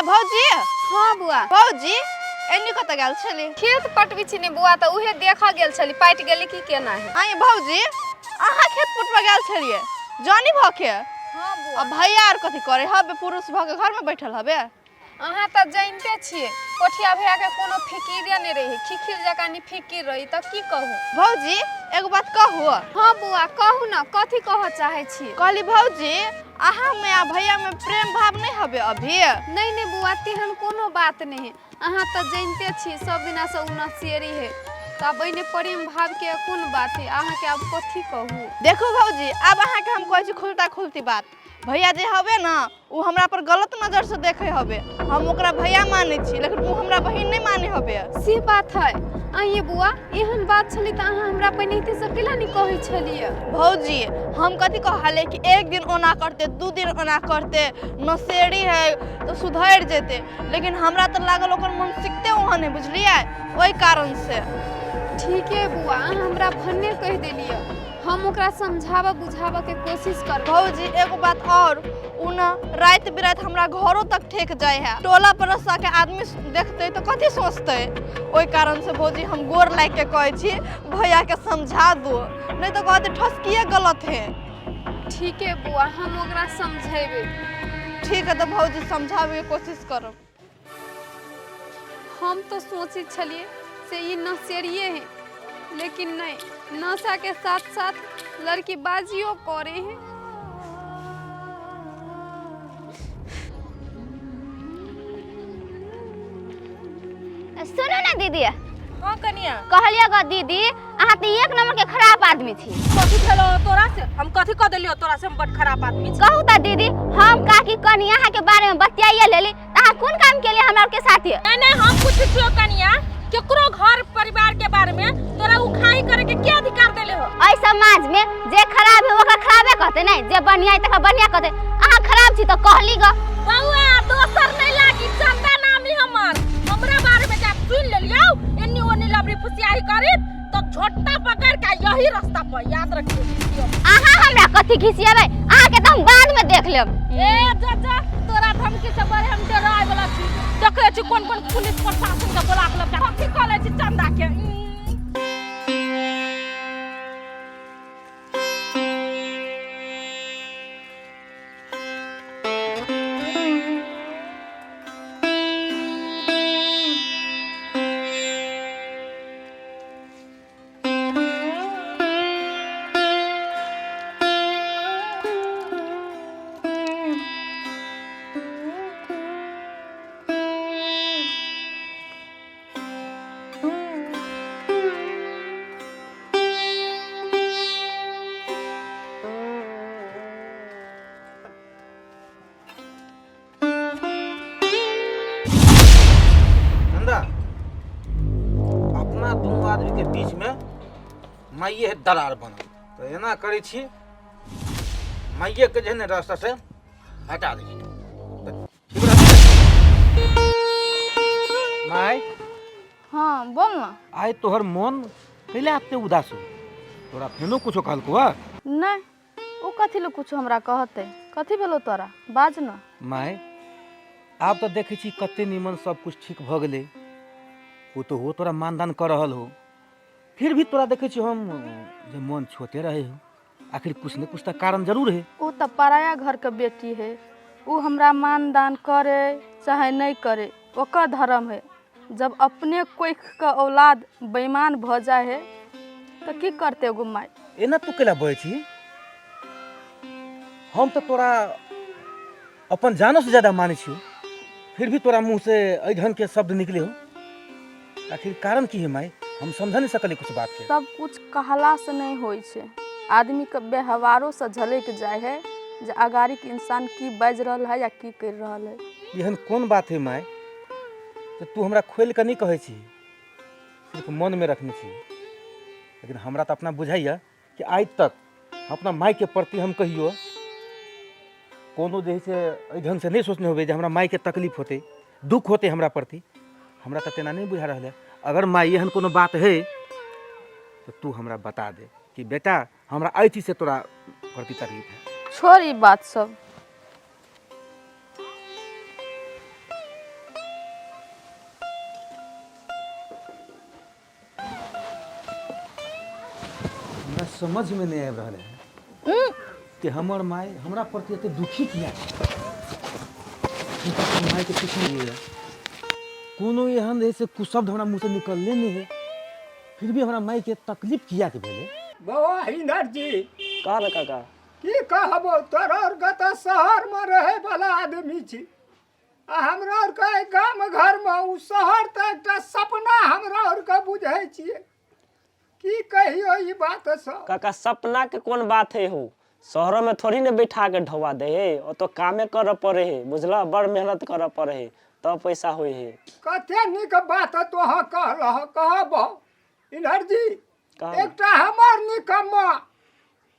भौजी। हाँ बुआ। भौजी एनी कतऽ गेल छली? खेत पटबी छी ने बुआ, तऽ उहे देखऽ गेल छली पाटि गेली की केना है। आइ भौजी अहाँ खेत पटबऽ गेल छलियै जानी भऽ के? हाँ बुआ। आ भैया आर कथी करे हबे? पुरुष भऽ के घर में बैठल हबे? अहाँ तऽ जानिते छियै कोठिया भैया के कोनो फिकिरे नहि रही, खिखिर जकाँ नि फिकिर रही, तऽ की कहू। भौजी एगो बात कहू? हाँ बुआ कहू ना, कथी कहऽ चाहै छी? कहली भौजी अहाँ में आ भैया में प्रेम भाव नहीं हबे अभी? नहीं नहीं बुआ तेहन कोनो बात नहीं है, अहाँ तऽ जानिते छी सब दिना से उ नशेरी है, तऽ आब एने प्रेम भाव के कोन बात है, अहाँके आब कथी कहू। देखू भौजी आब अहाँके हम कहै छी खुलता खुलती बात, भैया जे हबे ना उ हमरा पर गलत नजर से देखे हबे, हम ओकरा भैया मानै छी लेकिन उ हमरा बहिन नहीं माने हबे। से बात है? आइए बुआ एहन बात छलै तऽ अहाँ हमरा पहिनहिते से केला नहीं कहै छलियै? भौजी हम कथी कहले कि एक दिन ओना करते दू दिन ओना करते, नशेड़ी है तो सुधरि जेते, लेकिन हमरा तऽ लागल ओकर मानसिकते ओहन है, बुझलियै, ओहि कारण से। ठीके बुआ अहाँ हमरा भन्ने कहि देलियै, हम ओकरा समझाबऽ बुझाबऽ के कोशिश करबै। भौजी एगो बात और, उ ना राति बिराति हमरा घरो तक ठेक जाय है, टोला पड़ोसा के आदमी देखते तो कथी सोचते, ओहि कारण से भौजी हम गोर लागि के कहै छी भैया के समझा दो, नहीं तो कहते ठसकिए गलत है। ठीके बुआ हम ओकरा समझेबै। ठीक है तो भौजी समझाबे के कोशिश करब। हम तो सोचै छलियै से ई नशेड़िए है, लेकिन नहीं, नशा के साथ साथ लड़की बाजियो करे है। सुनू ना दीदी। हाँ कनिया। कहलिए गो दीदी अहाँ तो एक नंबर के खराब आदमी छी। कथी भेलो तोरा से? हम कथी कह देलियो तोरा से? हम बड खराब आदमी छी। कहू त दीदी हम काकी कनिया अहाँ के बारे में बतियाइए लेली त अहाँ कोन काम केलिए हमरा के साथे? नहीं नहीं हम कुछ छियो कनिया, केकरो घर परिवार के बारे में तोरा उखाई करे के क्या अधिकार देले हो? एहि समाज में जे खराब है ओकरा खराबे कहते नहीं, जे बढ़िया है तकरा बढ़िया कहते, अहाँ खराब छी त कहली ग। बउआ दोसर नहीं लागी चंदा नामी हमर, हमरा बारे में जब सुन लेलियो एन्नी ओन्नी लबड़ी फुसियाही करी तो झोटा पकड़ के यही रास्ता पर याद रखियो। अहाँ हमरा कथी घिसियाबै, अहाँ के त हम बाद में देख लेब। ए जा जा तोरा धमकी से बड़े हम डराय वाला छी, देखै छी कोन कोन पुलिस प्रशासन के बोला के लग कथी कह लै छी चंदा के। चंदा अपना दुनू आदमी के बीच में माइये है दरार बनल, तो एना करै छी माइये के जे है ने रास्ता से हटा दै छी तऽ ठीक रहतै ने? माय। हाँ बोल ना। आइ तोहर मन कैला एते उदास हो? तोरा फेनो कुछो कहलकौ हँ? नहीं ओ कथी ले कुछो हमरा कहते, कथी भेलो तोरा बाज ना। माय आब तऽ देखै छी कते नीमन सब कुछ ठीक भऽ गेलै, ओ तऽ हो तोरा मानदान कऽ रहल हो, फिर भी तोरा देखै छी हम जे मन छोटे रहे हो, आखिर कुछ ने कुछ तऽ कारण जरूर है। ओ तऽ पराया घर के बेटी है, ओ हमरा मानदान करे चाहे नहीं करे ओकर धर्म है। जब अपने कोख के औलाद बेईमान भऽ जाए है तऽ की करते एगो माय? एना तू केला बजै छी? हम तऽ तोरा अपन जानो से ज्यादा मानै छी, फिर भी तोरा मुँह से एहि ढंग के शब्द निकले हो, आखिर कारण की है माय? हम समझ नहीं सकली कुछ बात के। सब कुछ कहला से नहीं होइ छै, आदमी के व्यवहारो से झलकि जाए है जे अगाड़ी के इंसान की बाजि रहल है या की करि रहल है। एहन कोन बात है माय तऽ तू हमरा खोलि कऽ नहि कहै छी, सिर्फ मनमे रखने छी, लेकिन हमरा तऽ अपना बुझाइए कि आइ तक अपना मायके प्रति हम कहियो कोनो जे है से एहि ढङ्गसँ नहि सोचने होबै जे हमरा मायके तकलीफ होतै, दुख होतै हमरा प्रति, हमरा तऽ तेना नहि बुझा रहल है। अगर माय एहन कोनो बात है तऽ तू हमरा बता दे कि बेटा हमरा एहि चीजसँ तोरा प्रति तकलीफ है। छोड़ ई बात सब। समझमे नहि आबि रहल है कि हमर माय हमरा प्रति एते दुखी किया छै। हम मायके किछु नहि होइए, कोनो एहन रहै से कुशब्द हमरा मुँहसँ निकलले नहि है, फिर भी हमरा मायके तकलीफ किया के भेलै। बौआ हिनर जी, कह ने काका। की कहबो, तोरा आरके तऽ शहरमे रहै वाला आदमी छी आ हमरा आरके एहि गाम घरमे ओ शहर तऽ एकटा सपना हमरा आरके बुझै छियै। की कहियो ई बात सब। काका सपना के कोन बात है हो, शहरों में थोड़ी ने बैठा के ढोवा दे है, ओतो कामे करऽ पड़े है, बुझलह? बड़ मेहनत करऽ पड़े है तब पैसा होय है। कते नीक बात तोह कहलह। कहबो इन्हर जी, कह। एकटा हमर निकम्मा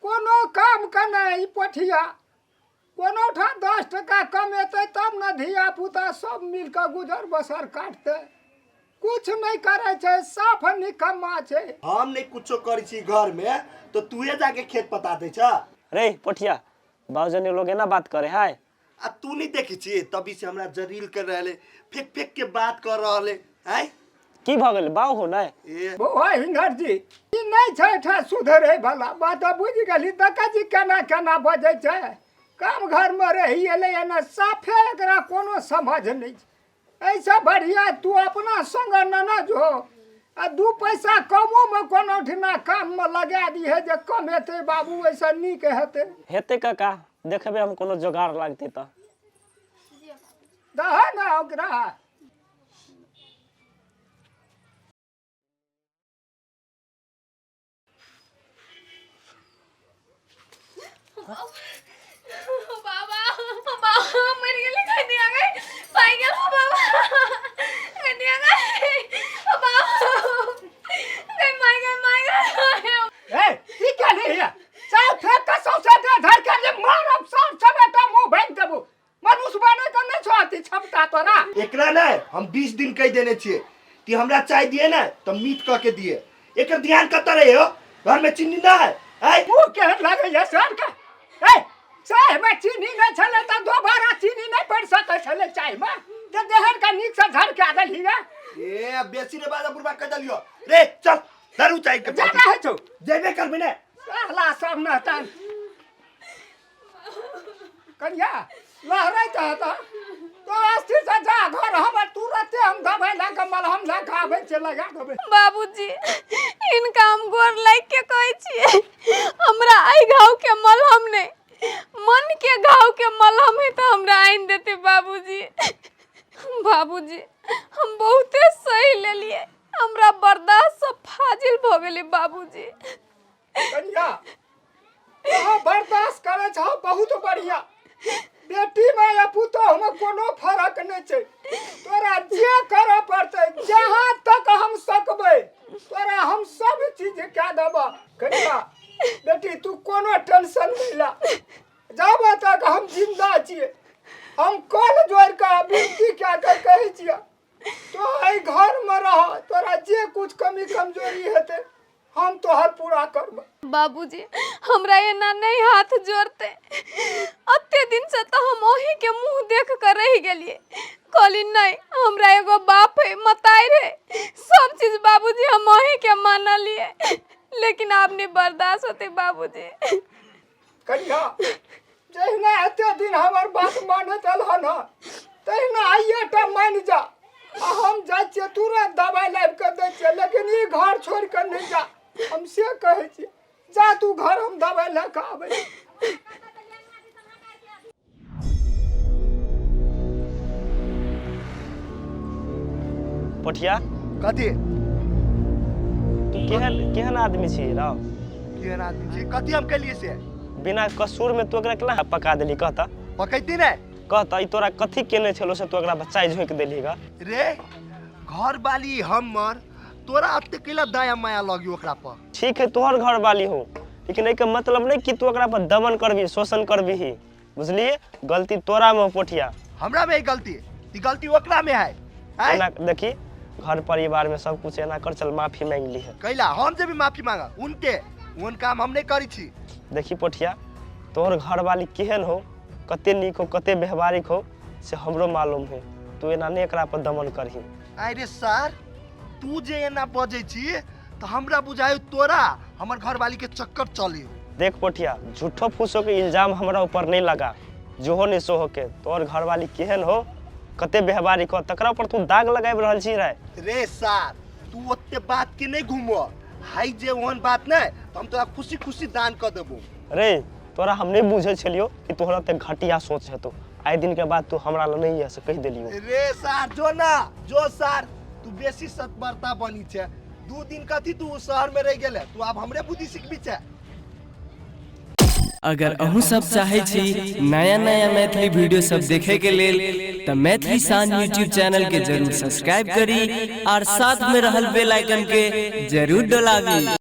कोनो काम के नहि, ई पोठिया कोनो ठाम 10 टका कमेतै तब ने धिया पुता सब मिल कऽ गुजर बसर काटतै। कुछ नहि करै छै, साफ निकम्मा छै। हम नहीं कुछो करै छी घर में तो तूहे जाके खेत पता दै छ। रे पोठिया, बाबूजनी लोग एना बात करे है? आ तू नहीं देखी छी तभी से हमरा जरील कर रहले, फेंक फेंक के बात कर रहले आय। की भऽ गेल बाउ हो नै? ए बौआ हिनर जी, ई नहि छै एहिठाम सुधरै वाला बात, बुझि गेली? देखै छी केना केना बजै छै। काम घरमे रहि एलै एना साफे एकरा कोनो समझ नहि छै। एहिसँ बढ़िआँ तू अपना संग नेने जो आ 2 पैसा कमोमे कोनो ठिना काममे लगा दिहे जे कमेतै बाबू, ओहिसँ नीक हेतै। हेतै काका, देखबै हम कोनो जोगाड़ लागतै तऽ। दहऽ ने ओकरा। बाबा बाबा, मरि गेली, कनिया गई, पाइ गेल बाबा, कनिया गई बाबा, गई मार गई, मार गई। ए की केली हिया? चाय फेंक के सौंसे देह धरि के जे मारब सब समेटा मुँह भांगि देबो। मनुष्य बने के नहि छौ अथी क्षमता तोरा। एकरा ने हम 20 दिन कहि देने छियै कि हमरा चाय दिए ने तऽ मीट कऽ के दिए, एकर ध्यान कतऽ रहे हो? घर में चीनी ना है आय? मुँह केहन लगैया सर के। ए चाय में चीनी नहि छलै तऽ दोबारा चीनी नहि पड़ि सकै छलै चाय में, जे देहन के नीक से झरका देलही गे। ए अब बेसी रे बाजा बुढ़बा कह देलियो रे, चल दारू चाय के जा रहै छौ। जेबे करबे ने साला सब न तन कनिया लहरैत हेतऽ तो अस्थिर से जा घर, हमर तुरते हम दवाइ लए कऽ मलहम लए कऽ आबै छियै, लगा देबै। बाबूजी, हिनका हम गोर लागि के कहै छियै, हमरा एहि घाव के मलहम नहि, मन के घाव के मलहम है तऽ हमरा आनि देते बाबूजी। बाबूजी, हम बहुते सही लेलियै, हमरा बर्दाश्त से फाजिल भऽ गेलै बाबूजी। कनिया अहाँ बर्दाश्त करै छौ बहुत बढ़िया। बेटीमे या पुतोहमे कोनो फरक नहि छै। तोरा जे करऽ पड़तै, जहाँ तक हम सकबै तोरा हम सब चीज कए देबऽ। कनिया बेटी, तू कोनो टेंशन नहि ला, जाबे तक हम जिंदा छियै हम कल जोड़ि कऽ विनती कए कऽ कहै छियै, तो एहि घरमे रह, तोरा जे कुछ कमी कमजोरी हेतै हम तोहर पूरा करब। बाबूजी, हमरा एना नहीं हाथ जोड़ते। अते दिन से तो हम ओही के मुंह देख कर रह गेलिए, कहली नहीं हमरा एगो बाप है, मताई है, सब चीज बाबूजी हम ओही के मानलिए, लेकिन आप नहीं बर्दाश्त होते बाबूजी। कनिया, जहिना एते दिन हमर बात मानैत एलहन हँ तहिना आइए टा मानि जा। आ हम जाइ छियै तुरंत दवाइ लाबि कऽ दै छियै, लेकिन ई घर छोड़ि कऽ नहि जा, हम से कहै छियै। जा तू घर, हम दवाइ लए कऽ आबै छी। पोठिया। कथी? तू केहन केहन आदमी छी रौ? केहन आदमी छी? कथी हम केलिए से? बिना कसूर में तू एकरा केना पका देली, कहता? पकैती ने कहता, ई तोरा कथी केने छलो से तू एकरा बच्चा झोंकि देली गा? रे घर वाली हमर, तोरा एते कैला दया माया लगी ओकरा पर? ठीक है तोहर घर वाली हो, लेकिन एहिके मतलब नहीं कि तू ओकरा पर दमन करबी, शोषण करबी, बुझलिए? गलती तोरा में हो पोठिया। हमरा में है गलती? ई गलती ओकरा में है। आँय? एना देखी घर परिवार में सब कुछ एना कर, चल माफी मांग ली है। कैला हम जे भी माफी मांगा उनके, ओहन काम हम नहीं करी छी। देखी पोठिया, तोहर घर वाली केहन हो, कते नीक हो, कते व्यवहारिक हो से हमरो मालूम है, तू एना नहीं एकरा पर दमन करही। अरे सर, तू जे एना बजै छी तऽ हमरा बुझायो तोरा हमर घरवाली के चक्कर चले हो। देख पोठिया, झूठो फूसो के इल्जाम हमरा ऊपर नहीं लगा। जोहो नहीं सोहो के तोहर घरवाली केहन हो, कते व्यवहारिक हो, तकरा पर तू दाग लगाबि रहल छी रे। रे सार, तू ओते बात के नहीं घूमो, हाई जे ओहन बात नहीं तो हम तोरा खुशी खुशी दान कर देबो। रे तोरा हम नहीं बुझे छलियो कि तोहरा ते घटिया सोच हेतो, आइ दिन के बाद तू हमरा ल नहीं है से कहि देलियो। रे सार जो ना जो सार, तू बेसी सतबरता बनी छे, 2 दिन कथी तू शहर में रह गेले, तू आब हमरे बुद्धि सिखबी छे। अगर अहूँ सब चाहे छी नया नया मैथिली वीडियो सब देखे के लेल त मैथिली शान यूट्यूब चैनल के जरूर सब्सक्राइब करी और साथ में रहल बेल आइकन के जरूर डोलाबी।